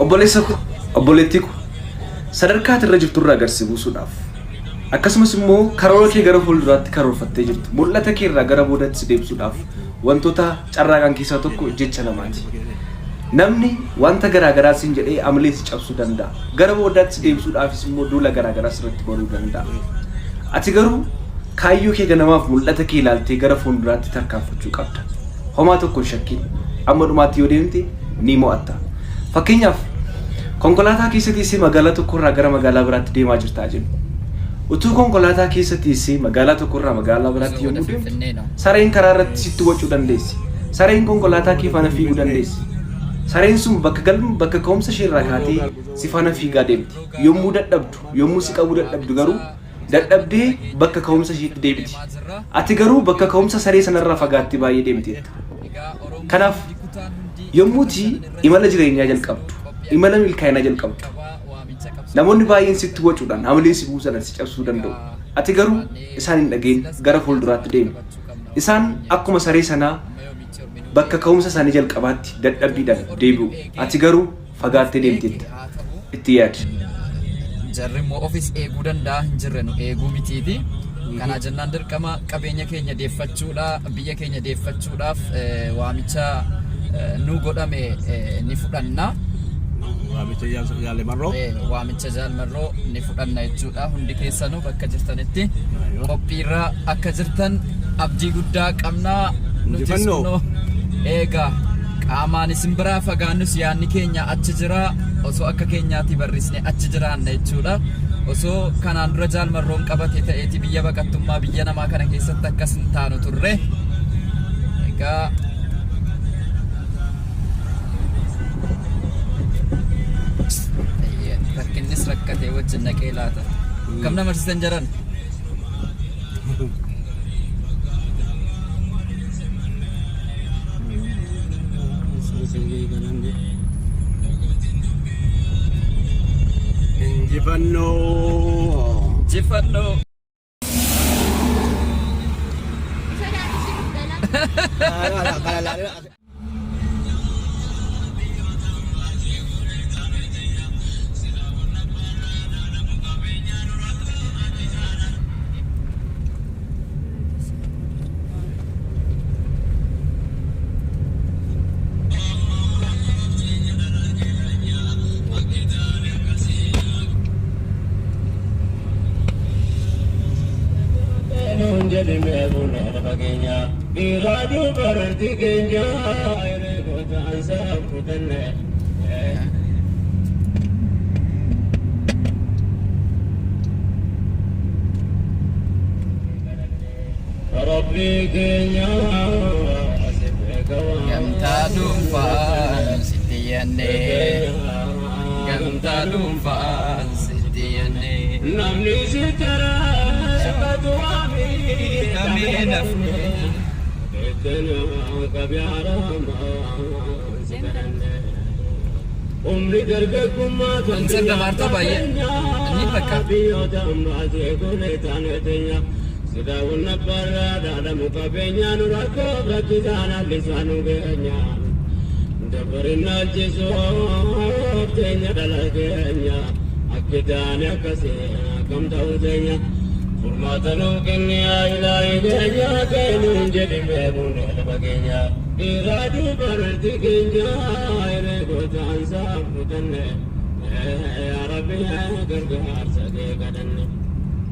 Obboleessa ko, obboleettii ko, sadarkaa ati irra jirtu irraa gad si buusuudhaaf, akkasumas immoo karoora kee gara fuulduraatti karoorfattee jirtu, mul'ata kee irraa gara boodatti si deebisuudhaaf wantoota carraaqan keessaa tokko jecha namaati. Namni wanta garaa garaa siin jedhee amilee si cabsuu danda'a. Gara boodaatti si deebisuudhaafis immoo duula garaa garaa sirratti banuu danda'a. Ati garuu kaayyoo kee ganamaaf mul'ata kee ilaaltee gara fuulduraatti tarkaanfachuu qabda. Homaa tokko hin shakkin. Amma dhumaatti yoo deemte ni mo'atta. Fakkeenyaaf konkolaataa keessa teessee magaalaa tokkorraa gara magaalaa biraatti deemaa jirtaa jennu. Utuu konkolaataa keessa teessee magaalaa tokkorraa magaalaa biraatti yommuu deemtu sareen karaa irratti sitti wacuu dandeessi. Sareen konkolaataa kee faana fiiguu dandeessi. Sareen sun bakka galma bakka ka'umsa ishee irraa kaatee si faana fiigaa deemti. Yommuu dadhabdu, yommuu si qabuu dadhabdu garuu dadhabdee bakka ka'umsa isheetti deebiti. Ati garuu bakka ka'umsa saree sanarraa fagaattee baay'ee deemteetta. Kanaaf yommuuti imala jireenyaa jalqabdu, imala milkaa'inaa jalqabdu, namoonni baay'een sitti wacuudhaan hamilee si buusan si cabsuu danda'u. Ati garuu isaan hin dhageen gara fuulduraatti deemi. Isaan akkuma saree sanaa bakka ka'umsa isaanii jalqabaatti dadhabbiidhaan deebi'u. Ati garuu fagaattee deemteetta. Itti yaadi. Jarri immoo ofis eeguu danda'a hin jirre nu eeguu mitiiti. Kanaa jennaan dirqama qabeenya keenya deeffachuudha biyya keenya deeffachuudhaaf waamicha nu godhame ni fudhanna. Waamicha Jaal Marroo. Waamicha Jaal Marroo ni fudhanna jechuudha. Hundi keessanuu bakka jirtanitti qophiirra akka jirtan abdii guddaa qabna. Nutis Injifannoo. kunoo eegaa qaamaan isin biraa fagaannus yaadni keenya achi jira. Osoo akka keenyaatti barrisne achi jiraanna jechuudha. Osoo kanaan dura Jaal Marroon qabate ta'eeti biyya baqattummaa biyya namaa kana keessatti akkas hin taanu turre. Egaa Rakkinnis rakkatee wajjin dhaqee laata. Kam nama barsiisan jaran? Injifannoo. Injifannoo. Gamtaa dhuunfaan sitti yaannee. Gamtaa dhuunfaan sitti yaannee. Namni si taraa Kamee nafne. Umri dargaggummaa Kan sirna maartaa baay'ee. Inni bakka. biyyoota ammaasee golee taane teenya sidaawwan abbaarraa dhaadhamu qabeenyaa nu rakkoo rakkisaan allisaa nu geenya dabarin alchisuuf teenya dhala keenya akki taane akkasii akkam ta'uu teenya furmaata nuu kenni yaa ilaahi keenya keenuun jedhi beekuun lafa keenya dhiiraa dubartii keenya hiree gootaan saaf kutanne yaa rabbi gargaarsa kee kadhanne.